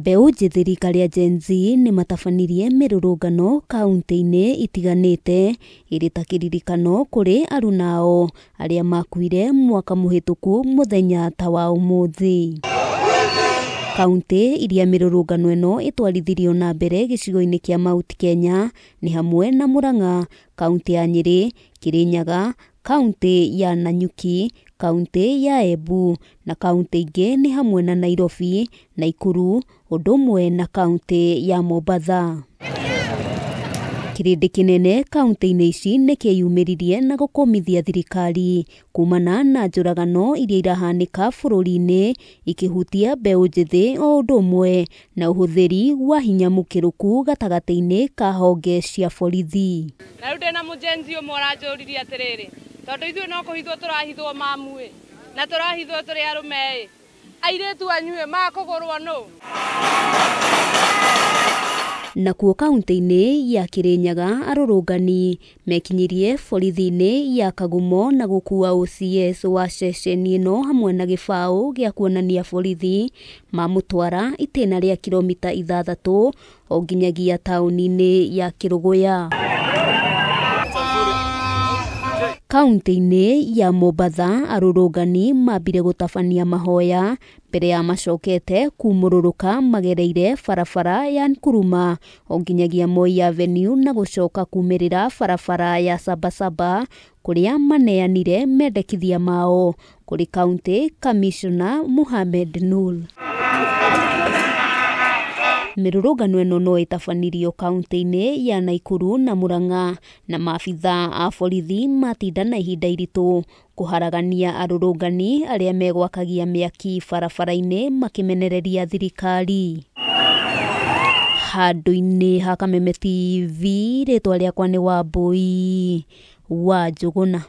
Mbeũ njĩthĩ rika rĩa Gen Z nĩ matabanirie mĩrũrũngano kaunti-inĩ itiganĩte ĩrĩ ta kĩririkano kũrĩ aruna ao arĩa makuire mwaka mũhĩtũku mũthenya ta wa ũmũthĩ. Kaunti iria mĩrũrũngano ĩno ĩtwarithirio na mbere gĩcigo-inĩ kĩa Mount Kenya nĩ hamwe na Murang'a, kaunti ya Nyĩrĩ, Kirinyaga, kaunti ya Nanyuki, kaunti ya Embu na kaunti ingĩ nĩ hamwe na Nairobi, Nakuru, ũndũ ũmwe na kaunti ya Mombatha. Kĩrĩndĩ kĩnene kaunti-inĩ ici nĩ kĩyumĩririe na gũkũmithia thirikari kumana na njũragano iria irahanĩka bũrũri-inĩ ikĩhutia mbeũ njĩthĩ o ũndũ ũmwe na ũhũthĩri wa hinya mũkĩrũku gatagatĩ-inĩ ka honge cia borithi. Na rĩu ndĩna mũjenzi ũmwe ũranjũririe atĩrĩrĩ, tondũ ithuĩ no kũhithwo tũrahithwo mamu ĩ, na tũrahithwo tũrĩ arũme ĩ, airĩtu anyu ĩ makũgũrwo nũ? Nakuo kaunti-inĩ ya Kirinyaga arũrũngani mekinyirie borithi-inĩ ya Kagumo na gũkua OCS wa ceceni ĩno hamwe na gĩbaũ gĩa kuonania borithi mamũtwara itĩna rĩa kilomita 6 o nginyagia taũni-inĩ ya Kĩrũgũya. Kaunti-inĩ ya Mombatha arũrũngani mambire gũtabania mahoya mbere ya macokete kumũrũrũka magereire barabara ya Nkuruma o nginyagia Moi Avenue na gũcoka kumĩrĩra barabara ya Sabasaba kũrĩa maneanire mendekithia mao kũrĩ County Commissioner Mohamed Nur. Mĩrũrũngano ĩno no ĩtabanirio kaunti-inĩ ya Nakuru na Murang'a na maabitha a borithi matinda na ihinda iritũ kũharagania arũrũngani arĩa megwakagia mĩaki barabara-inĩ makĩmenereria thirikari. Handũ-inĩ ha Kameme TV, rĩtwa rĩakwa nĩ Wambui wa Njũgũna.